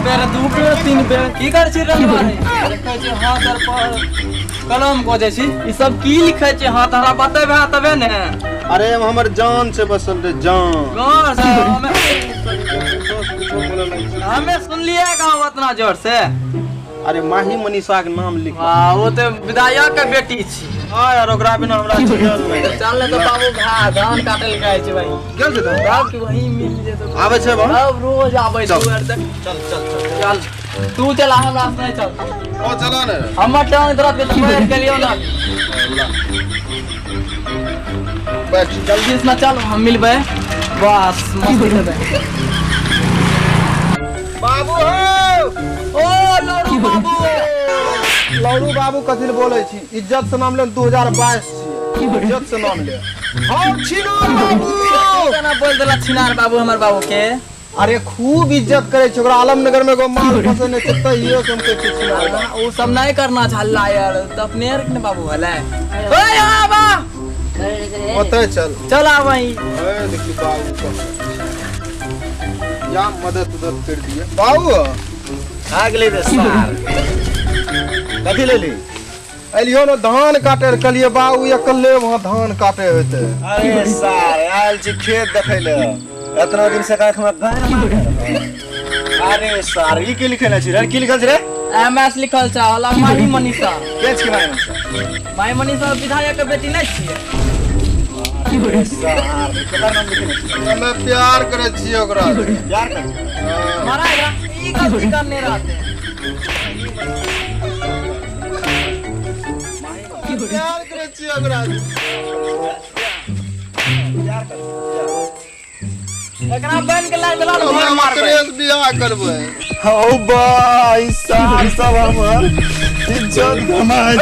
बेर दू बेर तीन बेर की कर छी रलवा रे देखै छी हाथ आर पर कलम खोजै छी ई सब की लिखै छी हाथ हमरा बतेबे तबे ने। अरे हमर जान से बसल रे जान। गाँव से हमे सुनलिए गाँव उतना जोर से। अरे माही मनीषा के नाम लिख। हाँ वो तो विधायक के बेटी छी। हाँ यार ओकरा बिना हमरा जीवन नहीं। चल ने तो बाबू भा धान काटे लए जाइ छै भाई। गेल छै धान? तब कि वहीं मिल जेतौ। आबै छै बाबू? सब रोज आबै छै चल। यार देख। चल चल चल। चल तू चल हमरा से नहीं चल। ओ चला ने। हमर टांग दर्द के पैर के लियो ना। बैठ। जल्दी से ना चल हम मिलबै बस मस्ती लेबै। बाबू हो। ओ लौरू बाबू। लौरू बाबू कथी ले बोलै छी? इज्जत से नाम ले 2022 छी। इज्जत से नाम ले। हम छिनार बाबू। केना बोल देला छिनार बाबू हमर बाबू के? अरे खूब इज्जत करे छै ओकरा। आलमनगर में एगो माल फसेने छै तहियो से हम कहै छी छिनार बाबू। ओ सब नहीं करना छै हल्ला यार, त अपने आर के ने बाबू हले। ओए आबा। ओतै चल। चल आबही। ए देखी बाबू के। या मदद उदद कर दिए। बाबू आ गेलै रे सार। कथी लेली? एलियो ने धान काटे ले, कहलिए बाबू अकेले वहाँ धान काटे होते। अरे सार आयल छी खेत देखै ले, एतना दिन से काख में गाय मारल। अरे सार ई की लिखल छै रे? की लिखल छै रे? एमएस लिखल छै होला माही मनीषा। के छी माही मनीषा? माही मनीषा विधायक के बेटी नहीं छियै। अरे सार केकर नाम लिखने छै? हमे प्यार करै छियै ओकरा। प्यार करै छियै? हाँ। मारा एकरा ई गलती करने रहते। प्यार करै छियै ओकरा। प्यार करै छियै। एकरा बन के लाइ देला हमरा मार मारबै। ओकरे से बियाह करबै। हौ बा, ई सार सब हमर इज्जत गमाय।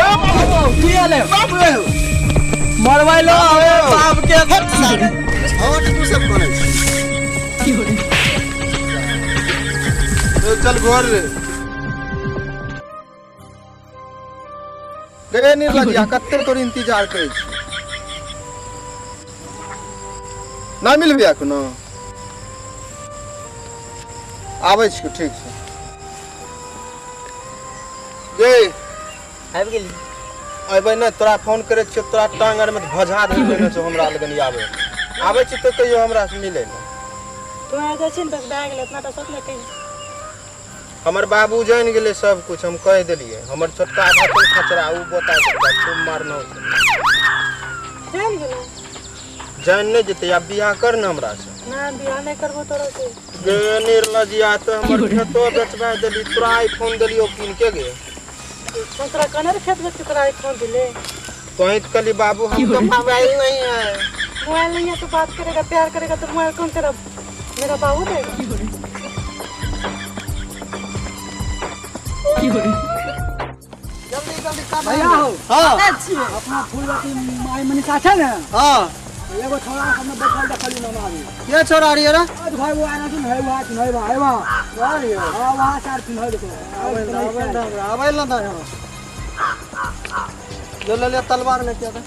की हले? मरबै लो बाप के। हट तू सब करै छी। ए, चल घर रे। रे निर्लज्जिया कते तोर इंतजार करै छी। ना मिलबी एखनो? आबै छी ठीक छै। गे आबि गेली। अयबै नहि तोरा फोन करै छियौ तोरा टांग आरमे तऽ भजा देने छौ हमरा लगन आबै। आबै छी तऽ कहियो हमरा से मिलै नहि। तू आ जाइ छी ने बस भए गेलै इतना तऽ सोच ने कही। हमर बाबू जानि गेलै सब कुछ, हम कहि देलियै। हमर छोटका भाय खचरा उ बता देलकै खूब मारना छै। जानि गेलै? जानि नहि जेतै आब बियाह कर ने हमरा से। ना बियाह नहि करबो तोरा से। गे निर्लज्जिया तो हमर खेतो बेचबा देली, तोरा आईफोन देलियो कीन के गे। हम तोरा कहने रहे खेत बेच के तोरा आईफोन दिले। कहीं तो कहली बाबू हमको मोबाइल नहीं है। मोबाइल नहीं है तो बात करेगा प्यार करेगा तो मोबाइल कौन तेरा मेरा बाबू देगा? भैया हो। हाँ। अपना फूलवती माई मनीषा छै ने? हाँ। एगो छोड़ा सामने बैठल देखली ना आबी। के छोड़ा रही रे? आज भाई वो आना सुन है वहाँ सुन है वहाँ है वहाँ। वहाँ रही हो? हाँ, वहाँ चार सुन है देखो। आबै ना, आबै ना, आबै ना दा यहाँ। जो ले लिया तलवार लेके आता।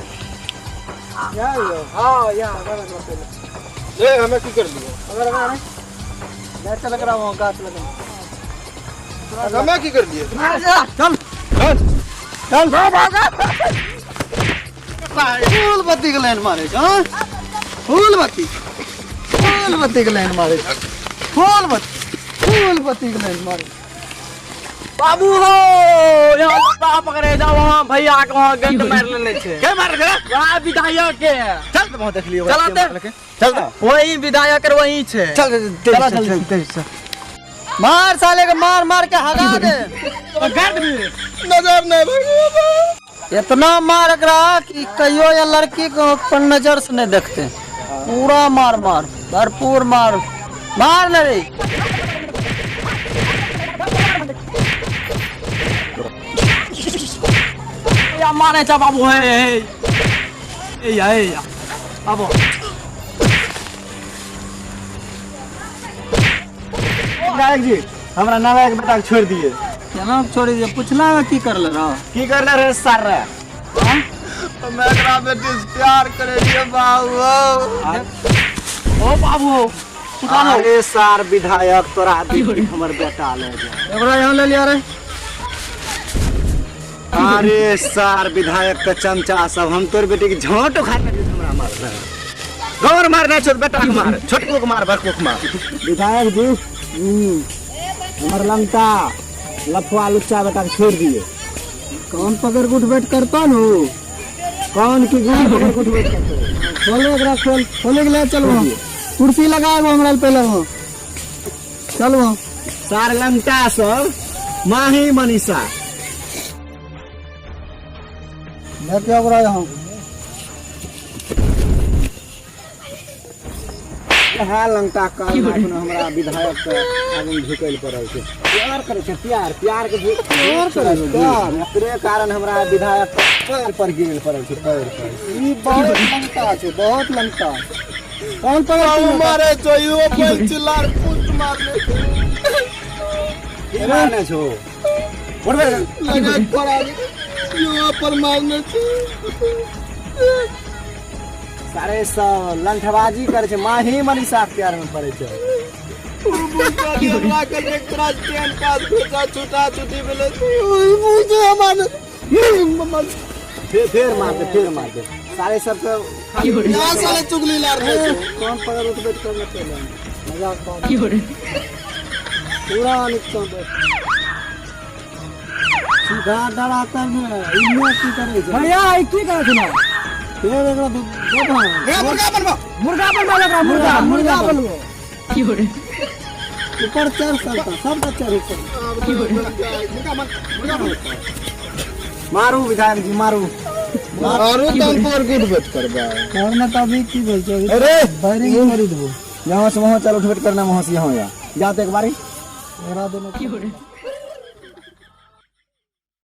यहाँ ही हो। हाँ, यहाँ, अगर अगर पहले। ए, हमें की कर लियो? अगर अगर अरे। मैं चल कर वहाँ गाछ लगा। हमें की कर लिए? चल। चल। चल। फूल बत्ती के लाइन मारे छौ, हाँ? फूल बत्ती। फूल बत्ती के लाइन मारे छौ। फूल बत्ती। फूल बत्ती के लाइन मारे। बाबू हो, यहाँ लड़का पकड़े जाओ, वहाँ भैया के वहाँ गंद मार लेने छे। के मार के? वहाँ विधायक के। चल तो वहाँ देख लियो। चला ते। चल तो। वही विधायक और वही छे। चल, चल, चल, चल, चल, चल। मार साले के मार मार के हगा दे। नजर नहीं भाई। इतना मार एकरा कि कहियो या लड़की को अपन नजर से नहीं देखते। पूरा मार मार भरपूर मार मार न रे। या मारे चा बाबू है, है। ए या, ए या। बाबू। नायक जी हमरा नालायक बेटा के छोड़ दिए। केना छोड़ दिए? पूछला की कर ले रहा? की कर ले रे सार रे? हम एकरा बेटी से प्यार करे रहिए बाबू। ओ बाबू। अरे सार विधायक तोरा बेटी हमर बेटा ले जा। एकरा यहाँ ले लिया रे। अरे सार विधायक के चमचा सब, हम तोर बेटी के झोंट उखाड़ के हमरा मार गौर मारना, छोट बेटा के मार, छोटको के मार, बड़को के मार। विधायक जी, हमर लंका लफुआ लुच्चा बेटा के छोड़ दिए। कौन पकड़ के उठ बैठ करता नु? कौन की गांव पकड़ के उठ बैठ करता? खोलो एकरा, खोल, खोले के ले चल वहाँ। कुर्सी लगाए वो हमरा पहले वहाँ। चल वहाँ। सार लंका सब माही मनीषा लेके आओ ओकरा यहाँ। हा लंका काल हमरा विधायक के आगू में झुकै लए पड़ल छै। प्यार करै छै, प्यार, प्यार के प्यार करै छै, प्यार। ओकरे कारण हमरा विधायक के पैर पर गिरल पड़ल छै, पैर पर। ई बहुत लंका छै, बहुत लंका। कौन पकड़ के मारे छो, इहो पैर चिल्लार पुत मारने छो। के मारने छो? उठबे। लगा पड़ा इहो पर मारने छो। सारे सब लंठबाजी करे छै, माही मनीषा के प्यार में पड़े छै। हमरा के तोरा टाइम पास भेजा छुटा छुटी भेलै। बुझे हमार फिर मार दे, फिर मार दे। सारे सब के यहाँ साले चुगली लार रहे छो। कौन पकड़ उठ बैठ करने पहले मजाक बात पूरा निकल बैठ सीधा डरा कर ने इन्ने की करे छै। भैया ई की करे छै ना? फिर एकरा दे दे। मुर्गा बनबो, मुर्गा बनबो एकरा, मुर्गा, मुर्गा बनबो। ऊपर चढ़ सकता, सबका चढ़ ऊपर। मुर्गा बन, मुर्गा बन। मारू विधायक जी, मारू। मारू तन पर गुड बैठ करबा। करना तो अभी की बोल छै? अरे बैरिंग मारी देबो। यहाँ से वहाँ चल, उठ बैठ करना, वहाँ से यहाँ जा। जा तो एक बारी। एकरा देने।